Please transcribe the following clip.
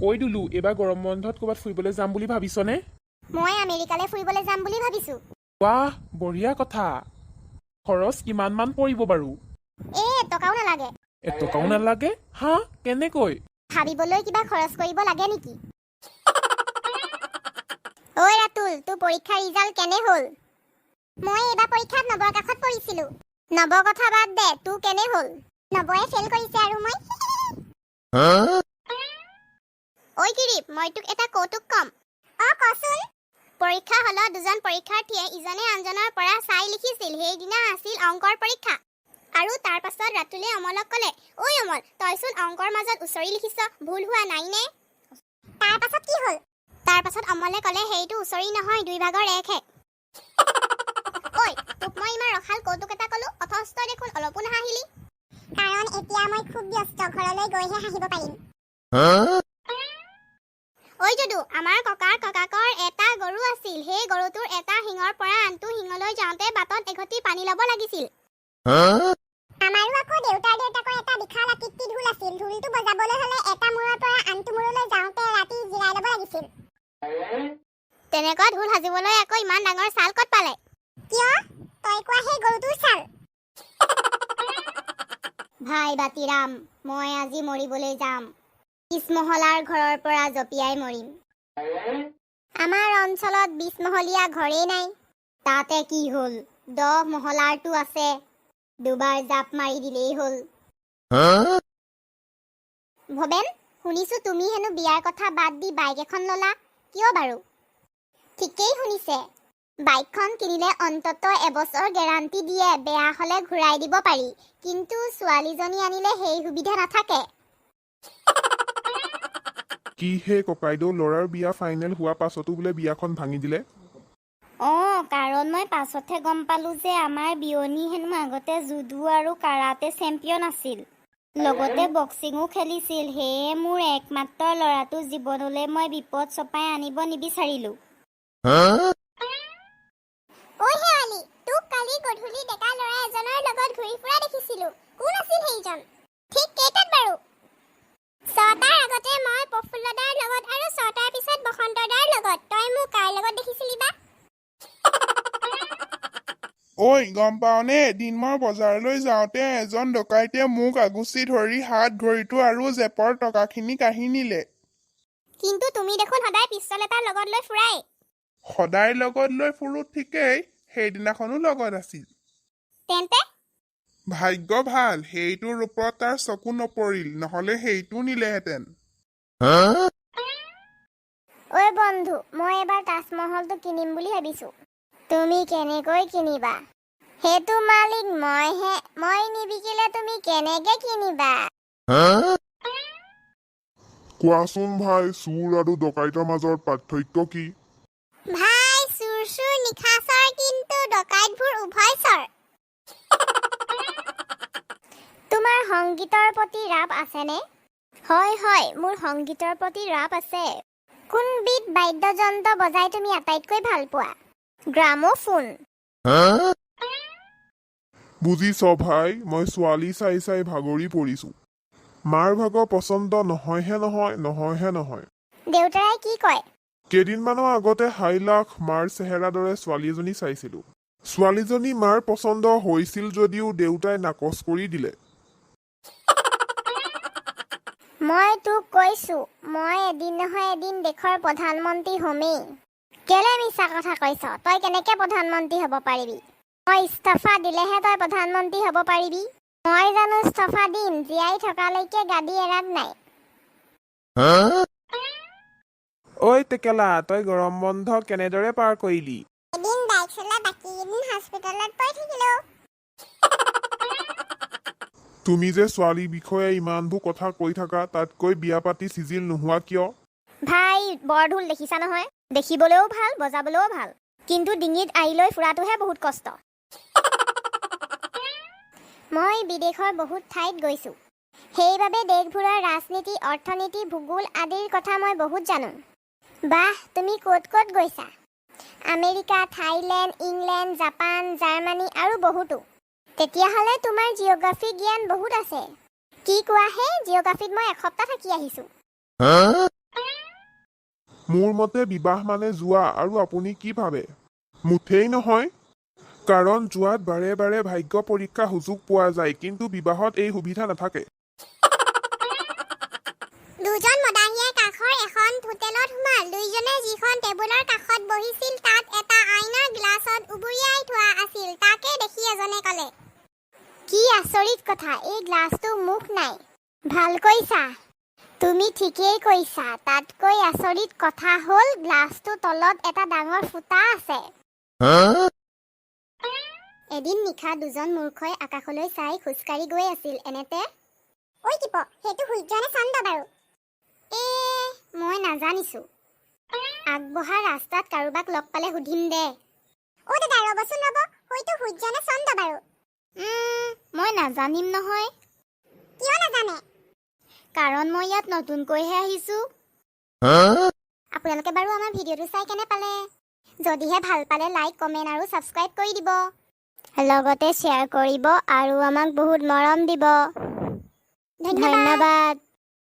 ঐ দুলু, এইবাৰ গৰম বন্ধত ক'ৰবাত ফুৰিবলৈ যাম বুলি ভাবিছনে? মই আমেৰিকালৈ ফুৰিবলৈ যাম বুলি ভাবিছো। বাহ, বঢ়িয়া কথা। খৰচ কিমান মান পৰিব বাৰু? এ, এটকাও নালাগে। এটকাও নালাগে? হা, কেনেকৈ? ভাবিবলৈ কিবা খৰচ কৰিব লাগে নেকি? ঐ ৰাতুল, তোৰ পৰীক্ষাৰ ৰিজাল্ট কেনে হ'ল? মই এইবাৰ পৰীক্ষাত নৱৰ কাষত পৰিছিলো। নৱ কথা বাদ দে, তোৰ কেনে হ'ল? নৱয়ে ফেইল কৰিছে আৰু মই। ঐ কিৰিপ, মই তোক এটা কৌতুক কম। অ, কচোন। পৰীক্ষা হলত দুজন পৰীক্ষাৰ্থীয়ে ইজনে আনজনৰ পৰা চাই লিখিছিল। সেইদিনা আছিল অংকৰ পৰীক্ষা। আৰু তাৰ পাছত ৰাতুলে অমলক ক'লে, "ঐ অমল, তইচোন অংকৰ মাজত উচৰি লিখিছ, ভুল হোৱা নাইনে?" তাৰ পাছত কি হ'ল? তাৰ পাছত অমলে ক'লে, "সেইটো উচৰি নহয়, দুই ভাগৰ একহে।" ঐ, তোক মই ইমান ৰসাল কৌতুক এটা ক'লো, অথচ তই দেখোন অলপো নাহাঁহিলি। কাৰণ এতিয়া মই খুব ব্যস্ত, ঘৰলৈ গৈহে হাঁহিব পাৰিম। ঐ যদু, আমাৰ ককাৰ ককাকৰ এটা গৰু আছিল। সেই গৰুটোৰ এটা শিঙৰ পৰা আনটো শিঙলৈ যাওঁতে বাটত এঘটি পানী ল'ব লাগিছিল। আমাৰো আকৌ দেউতাৰ দেউতাকৰ এটা বিশাল আকৃতি ঢোল আছিল। ঢোলটো বজাবলৈ হ'লে এটা মূৰৰ পৰা আনটো মূৰলৈ যাওঁতে ৰাতি জিৰাই ল'ব লাগিছিল। তেনেকুৱা ঢোল সাজিবলৈ আকৌ ইমান ডাঙৰ ছাল ক'ত পালে? কিয়, তই কোৱা সেই গৰুটোৰ ছাল। ভাই বাতিৰাম, মই আজি মৰিবলৈ যাম। 20 মহলাৰ ঘৰৰ পৰা জঁপিয়াই মৰিম। আমাৰ অঞ্চলত 20 মহলীয়া ঘৰেই নাই। তাতে কি হ'ল, 10 মহলাৰটো আছে। দুবাৰ জাপ মাৰি দিলেই হ'ল। ভৱেন, শুনিছো তুমি হেনো বিয়াৰ কথা বাদ দি বাইক এখন ললা, কিয় বাৰু? ঠিকেই শুনিছে। বাইকখন কিনিলে অন্ততঃ এবছৰ গেৰাণ্টি দিয়ে, বেয়া হ'লে ঘূৰাই দিব পাৰি। কিন্তু ছোৱালীজনী আনিলে সেই সুবিধা নাথাকে। কি হে ককাইদেউ, ল'ৰাৰ বিয়া ফাইনেল হোৱা পাছতো বোলে বিয়াখন ভাঙি দিলে? অঁ, কাৰণ মই পাছতহে গম পালোঁ যে আমাৰ বিয়নী হেনো আগতে জুডো আৰু কাৰাটে চেম্পিয়ন আছিল, লগতে বক্সিঙো খেলিছিল। সেয়ে মোৰ একমাত্ৰ ল'ৰাটোৰ জীৱনলৈ মই বিপদ চপাই আনিব নিবিচাৰিলোঁ। ঐ শেৱালি, তোক কালি গধূলি ডেকা ল'ৰা এজনৰ লগত ঘূৰি ফুৰা দেখিছিলো। কোন আছিল সেইজন? ঠিক কেইটাত বাৰু? 6টাৰ আগতে মই প্ৰফুল্লদাৰ লগত আৰু 6টাৰ পিছত বসন্তদাৰ লগত। তই মোক কাৰ লগত দেখিছিলি বা? ঐ, গম পাৱনে, এদিন মই বজাৰলৈ যাওঁতে এজন ডকাইতে মোক আগুচি ধৰি হাত ঘড়ীটো আৰু জেপৰ টকাখিনি কাঢ়ি নিলে। কিন্তু তুমি দেখোন সদায় পিষ্টল এটা লগত লৈ ফুৰাই। সদায় লগত লৈ ফুৰো ঠিকেই, সেইদিনাখনো লগত আছিল। তেন্তে? ভাগ্য ভাল, সেইটোৰ ওপৰত তাৰ চকু নপৰিল, নহলে সেইটোও নিলেহেঁতেন। ঐ বন্ধু, মই এবাৰ তাজমহলটো কিনিম বুলি ভাবিছো। তুমি কেনেকৈ কিনিবা? সেইটো মালিক মইহে, মই নিবিকিলে তুমি কেনেকে কিনিবা? কোৱাচোন ভাই, চোৰ আৰু ডকাইতৰ মাজৰ পাৰ্থক্য কি? ভাই, চোৰ চোৰ নিশাচৰ, কিন্তু ডকাইতবোৰ উভয়চৰ। তোমাৰ সংগীতৰ প্ৰতি ৰাপ আছেনে? হয় হয়, মোৰ সংগীতৰ প্ৰতি ৰাপ আছে। কোনবিধ বাদ্যযন্ত্ৰ বজাই তুমি আটাইতকৈ ভাল পোৱা? গ্ৰামোফোন। বুজিছ ভাই, মই ছোৱালী চাই চাই ভাগৰি পৰিছো। মাৰ ভাগৰ পচন্দ নহয়হে নহয়, নহয়হে নহয়। দেউতাৰাই কি কয়? কেইদিনমানৰ আগতে হাইলাখ মাৰ চেহেৰা দৰে ছোৱালী এজনী চাইছিলো। ছোৱালীজনী মাৰ পচন্দ হৈছিল যদিও দেউতাই নাকচ কৰি দিলে। মই তোক কৈছো, মই এদিন নহয় এদিন দেশৰ প্ৰধানমন্ত্ৰী হ'মেই। কেলে মিছা কথা কৈছ? তই কেনেকে প্ৰধানমন্ত্ৰী হ'ব পাৰিবি? মই ইস্তফা দিলেহে তই প্ৰধানমন্ত্ৰী হ'ব পাৰিবি। মই জানো ইস্তফা দিম? জীয়াই থকালৈকে গাদী এৰাত নাই। ঐ টেকেলা, তই গৰম বন্ধ কেনেদৰে পাৰ কৰিলি? এদিন বাইক চলাই, বাকী কেইদিন হস্পিটেলত পৰি থাকিলো। তুমি যে ছোৱালীৰ বিষয়ে ইমানবোৰ কথা কৈ থাকা, তাতকৈ বিয়া পাতি চিজিল নোহোৱা কিয়? ভাই, বৰঢোল দেখিছা নহয়? দেখিবলৈও ভাল, বজাবলৈও ভাল, কিন্তু ডিঙিত আৰি লৈ ফুৰাটোহে বহুত কষ্ট। মই বিদেশৰ বহুত ঠাইত গৈছোঁ। সেইবাবে দেশবোৰৰ ৰাজনীতি, অৰ্থনীতি, ভূগোল আদিৰ কথা মই বহুত জানো। বাহ, তুমি ক'ত ক'ত গৈছা? America, Thailand, England, Japan, Germany আৰু বহুতো। তেতিয়াহ'লে তোমাৰ জিঅ'গ্ৰাফী জ্ঞান বহুত আছে। কি কোৱাহে? জিঅ'গ্ৰাফীত মই এসপ্তাহ থাকি আহিছোঁ। মোৰ মতে বিবাহ মানে জুৱা। আৰু আপুনি কি ভাবে? মুঠেই নহয়। কাৰণ জুৱাত বাৰে বাৰে ভাগ্য পৰীক্ষা সুযোগ পোৱা যায়, কিন্তু বিবাহত এই সুবিধা নাথাকে। দুজন মদাহীয়ে কাষৰ এখন হোটেলত সোমাল। দুয়োজনে যিখন টেবুলৰ কাষত বহিছিল, তাত এটা আইনাৰ গ্লাছত উবুৰিয়াই থোৱা আছিল। তাকে দেখি এজনে ক'লে, "কি আচৰিত কথা, এই গ্লাছটো মুখ নাই।" "ভালকৈ চা।" "তুমি ঠিকেই কৈছা। তাতকৈ আচৰিত কথা হ'ল, গ্লাছটোৰ তলত এটা ডাঙৰ ফুটা আছে।" এদিন নিশা দুজন মূৰ্খই আকাশলৈ চাই খোজকাঢ়ি গৈ আছিল। এনেতে, "ঐ কিপ, সেইটো সূৰ্য নে চন্দ্ৰ বাৰু?" "এ, মই নাজানিছো। আগবঢ়া ৰাস্তাত কাৰোবাক লগ পালে সুধিম দে।" "অ দাদা, ৰ'বচোন ৰ'ব। হয়তো সূৰ্য নে চন্দ্ৰ বাৰু?" "মই নাজানিম নহয়।" "কিয় নাজানে?" "কাৰণ মই ইয়াত নতুনকৈহে আহিছো।" আপোনালোকে বাৰু আমাৰ ভিডিঅ'টো চাই কেনে পালে? যদিহে ভাল পালে, লাইক, কমেণ্ট আৰু ছাবস্ক্ৰাইব কৰি দিব, লগতে শ্বেয়াৰ কৰিব আৰু আমাক বহুত মৰম দিব। ধন্যবাদ।